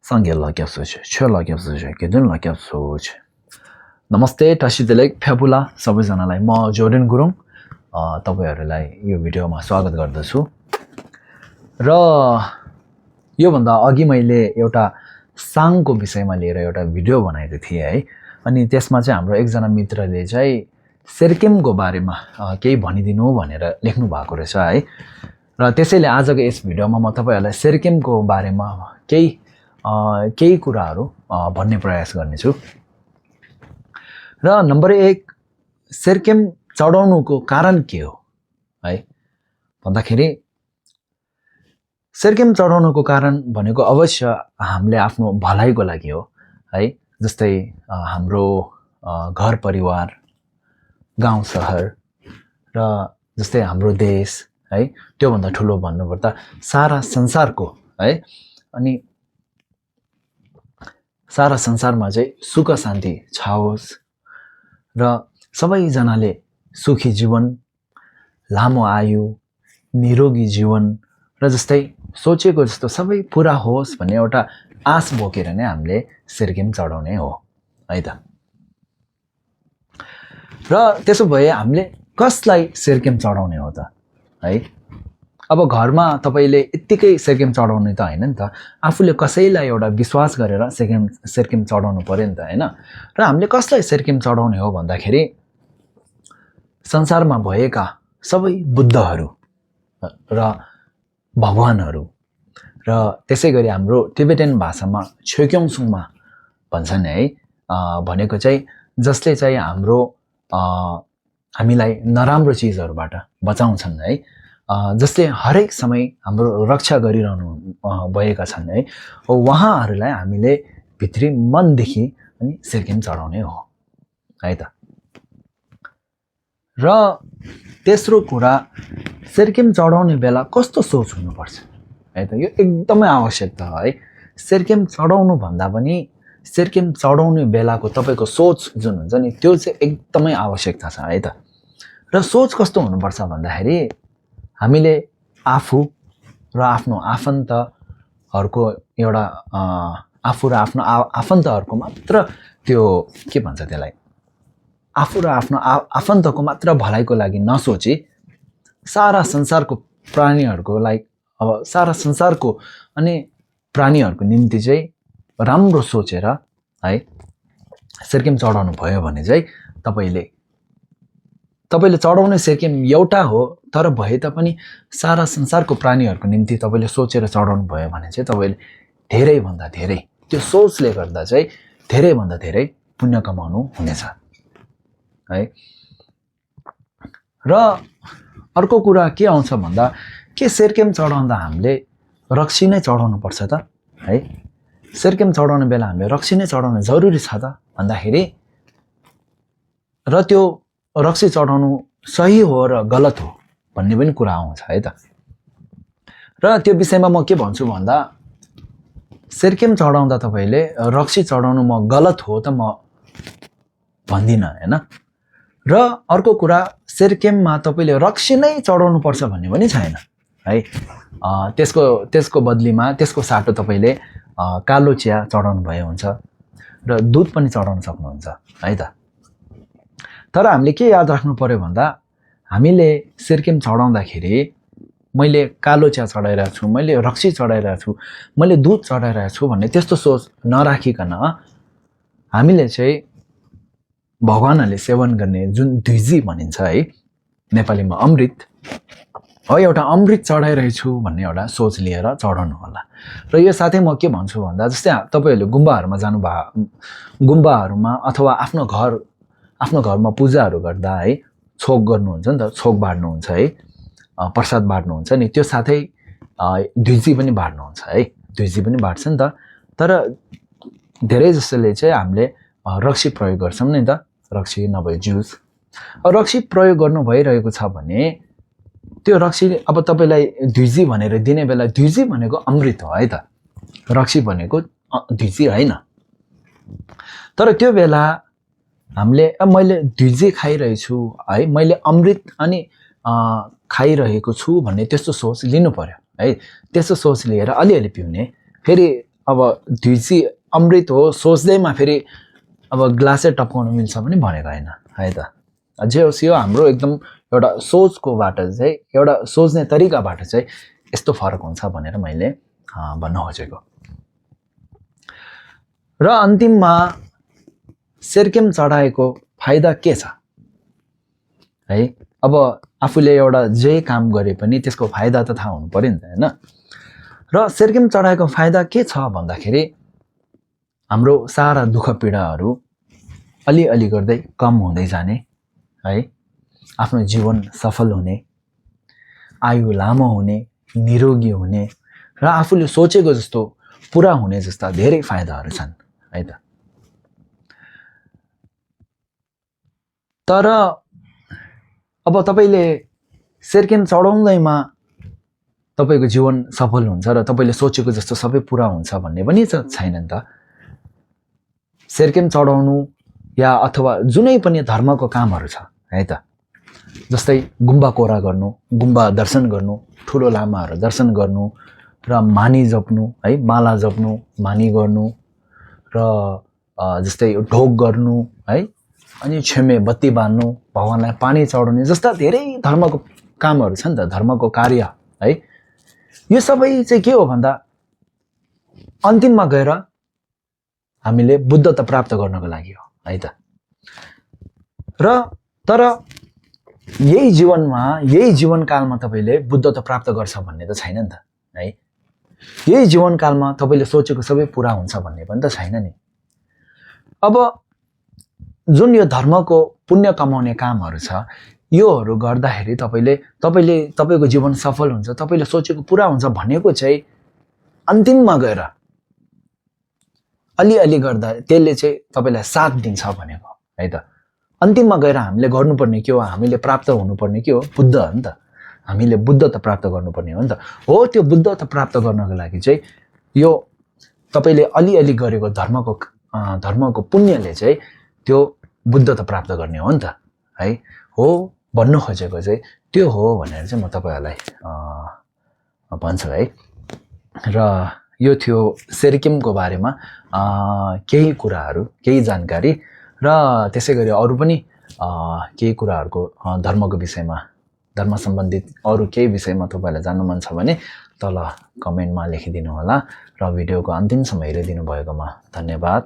上给老教授去，缺老教授去，给顿老教授去。नमस्ते टासिदेलाई फ्याबुला सबैजनालाई म जोर्डन गुरुङ तपाईहरुलाई यो भिडियोमा स्वागत गर्दछु र यो भन्दा अघि मैले एउटा सांगको विषयमा लिएर एउटा भिडियो बनाएको थिए है अनि त्यसमा चाहिँ हाम्रो एकजना मित्रले चाहिँ सेर्केमको बारेमा केही भनिदिनु भनेर लेख्नु भएको रहेछ है र त्यसैले आजको यस भिडियोमा म तपाईहरुलाई सेर्केमको बारेमा केही कुराहरु भन्ने प्रयास गर्नेछु र नम्बर 1 सेर्केम चढाउनुको कारण के हो है भन्दाखेरि सेर्केम चढाउनुको कारण भनेको अवश्य हामीले आफ्नो भलाइको लागि हो है जस्तै हाम्रो घर परिवार गाउँ शहर र जस्तै हाम्रो देश है त्यो भन्दा ठूलो भन्नुपर्दा सारा संसारको है अनि सारा संसारमा चाहिँ सुख शान्ति छाओस् र सबै जनाले सुखी जीवन लामो आयु निरोगी जीवन र जस्तै सोचेको जस्तो सबै पूरा होस् भन्ने एउटा आश बोकेर नै हामीले सेर्केम चढाउने हो है त र त्यसो भए हामीले कसलाई सेर्केम चढाउने हो त है अब घरमा तपाईले यतिकै सेर्केम चढाउने त हैन नि त आफूले कसैलाई एउटा विश्वास गरेर सेर्केम चढाउनु पर्यो नि त हैन र हामीले कसलाई सेर्केम चढाउने हो भन्दाखेरि संसारमा भएका सबै बुद्धहरू र भगवानहरू र त्यसैगरी हाम्रो टिबेटन भाषामा छोक्योङसुङमा भन्छन् है भनेको चाहिँ जसले चाहिँ हाम्रो हामीलाई नराम्रो चीजहरुबाट बचाउँछन् है जसले हरेक समय हाम्रो रक्षा गरिरहनु भएका छन् है उहाँहरुलाई हामीले भित्री मनदेखि अनि सेर्केम चढाउने हो है त र तेस्रो कुरा सेर्केम चढाउने बेला कस्तो सोच हुनुपर्छ है त यो एकदमै आवश्यक छ है सेर्केम चढाउनु भन्दा पनि सेर्केम चढाउने बेलाको तपाईको सोच जुन हुन्छ नि त्यो चाहिँ एकदमै आवश्यकता छ है त र सोच कस्तो हुनुपर्छ भन्दाखेरि हामीले आफू र आफ्नो आफन्तहरुको एउटा आफू र आफ्नो आफन्तहरुको मात्र त्यो के भन्छ त्यसलाई आफू र आफ्नो आफन्तको मात्र भलाइको लागि नसोची सारा संसारको प्राणीहरुको लागि अब सारा संसारको अनि प्राणीहरुको निम्ति चाहिँ राम्रो सोचेर है सेर्केम चढाउनु भयो भने चाहिँ तपाईले चढाउने सेर्केम एउटा हो तर भए तापनि सारा संसारको प्राणीहरुको निम्ति तपाईले सोचेर चढाउनु भयो भने चाहिँ तपाईले धेरै भन्दा धेरै त्यो सोचले गर्दा चाहिँ धेरै भन्दा धेरै पुण्य कमाउनु हुनेछ है र अर्को कुरा के आउँछ भन्दा के सेर्केम चढाउँदा हामीले रक्सी नै चढाउनु पर्छ त है सेर्केम चढाउने बेला हामीले रक्सी नै चढाउनु जरुरी छ त भन्दाखेरि र त्यो रक्सी चढाउनु सही हो र गलत हो भन्ने पनि कुरा आउँछ है त र त्यो विषयमा म के भन्छु भन्दा सेर्केम चढाउँदा तपाईले रक्सी चढाउनु म गलत हो त म भन्दिन हैन र अर्को कुरा सेर्केममा तपाईले रक्सी नै चढाउनु पर्छ भन्ने पनि छैन है त्यसको बदलीमा त्यसको साटो तपाईले कालो चिया चढाउनु भए हुन्छ र दूध पनि चढाउन सक्नुहुन्छ है त तर हामीले के याद राख्नु पर्यो भन्दा हामीले सेर्केम चढाउँदाखेरि मैले कालो चिया चढाइरहेको छु मैले रक्सी चढाइरहेको छु मैले दूध चढाइरहेको छु भन्ने त्यस्तो सोच नराखिकन हामीले चाहिँ भगवानले सेवन गर्ने जुन द्विजी भनिन्छ है नेपालीमा अमृत हो एउटा अमृत चढाइरहेछु भन्ने एउटा सोच लिएर चढाउनु होला र यो साथै म के भन्छु भन्दा जस्तै तपाईहरुले गुम्बाहरुमा जानु भए गुम्बाहरुमा अथवा आफ्नो घरमा पूजाहरु गर्दा है छोक गर्नुहुन्छ नि त छोक बाड्नुहुन्छ है प्रसाद बाड्नुहुन्छ नि त्यो साथै द्विजी पनि बाड्नुहुन्छ है द्विजी पनि बाड्छ नि त तर धेरै जसोले चाहिँ हामीले रक्सी प्रयोग गर्छौं नि त रक्सी नभए जुस रक्सी प्रयोग गर्नु भइरहेको छ भने त्यो रक्सी अब तपाईलाई द्विजी भनेर दिने बेला द्विजी भनेको अमृत हो है त रक्सी भनेको द्विजी हैन तर त्यो बेला हामीले मैले द्विजी खाइरहेछु है मैले अमृत अनि खाइरहेको छु भन्ने त्यस्तो सोच लिनु पर्यो है त्यस्तो सोच लिएर अलिअलि पिउने फेरि अब ढुसी अमृत हो सोच्दैमा फेरि अब ग्लासै टपकाउनु मिल्छ पनि भनेको होइन है त। जे होस् यो हाम्रो एकदम एउटा सोचकोबाट चाहिँ एउटा सोच्ने तरिकाबाट चाहिँ यस्तो फरक हुन्छ भनेर मैले भन्न खोजेको। र अन्तिममा सेर्केम चढाएको फाइदा के छ है। अब आफूले एउटा जे काम गरे पनि त्यसको फाइदा त थाहा हुनु पर्यो नि त हैन। र सेर्केम चढाएको फाइदा के छ भन्दाखेरि हाम्रो सारा दुःख पीडाहरू अलिअलि गर्दै कम हुँदै जाने है, आफ्नो जीवन सफल हुने, आयु लामो हुने, निरोगी हुने र आफूले सोचेको जस्तो पुरा हुने जस्ता धेरै फाइदाहरू छन् है त। तर अब तपाईले सेर्केम चढाउँदैमा तपाईको जीवन सफल हुन्छ र तपाईले सोचेको जस्तो सबै पुरा हुन्छ भन्ने पनि छैन नि त। सेर्केम चढाउनु या अथवा जुनै पनि धर्मको कामहरू छ है त, जस्तै गुम्बा कोरा गर्नु, गुम्बा दर्शन गर्नु, ठुलो लामाहरू दर्शन गर्नु र मानी जप्नु है, माला जप्नु, मानी गर्नु र जस्तै ढोग गर्नु है, अनि छेमे बत्ती बाल्नु, भगवानलाई पानी चढाउने जस्ता धेरै धर्मको कामहरू छ नि त, धर्मको कार्य है। यो सबै चाहिँ के हो भन्दा अन्तिममा गएर हामीले बुद्धता प्राप्त गर्नको लागि हो है त। र तर यही जीवनमा यही जीवनकालमा तपाईले बुद्धता प्राप्त गर्छ भन्ने त छैन नि त है। यही जीवनकालमा तपाईले सोचेको सबै पुरा हुन्छ भन्ने पनि त छैन नि। अब जुन यो धर्मको पुण्य कमाउने कामहरू छ योहरू गर्दाखेरि तपाईको जीवन सफल हुन्छ, तपाईले सोचेको पुरा हुन्छ भनेको चाहिँ अन्तिममा गएर अलिअलि गर्दा त्यसले चाहिँ तपाईलाई साथ दिन्छ भनेको है त। अन्तिममा गएर हामीले गर्नुपर्ने के हो, हामीले प्राप्त हुनुपर्ने के हो, बुद्ध हो नि त। हामीले बुद्धता प्राप्त गर्नुपर्ने हो नि त। हो त्यो बुद्धता प्राप्त गर्नको लागि चाहिँ यो तपाईले अलिअलि गरेको धर्मको पुण्यले चाहिँ त्यो बुद्धता प्राप्त गर्ने हो नि त है। हो भन्नु खोजेको चाहिँ त्यो हो भनेर चाहिँ म तपाईहरुलाई भन्छु है। र यो थियो सेर्केमको बारेमा केही कुराहरू, केही जानकारी र त्यसै गरी अरू पनि केही कुराहरूको धर्मको विषयमा, धर्म सम्बन्धित अरू केही विषयमा तपाईलाई जान्नु मन छ भने तल कमेन्टमा लेखिदिनु होला। र भिडियोको अन्तिमसम्म हेरिदिनु भएकोमा धन्यवाद।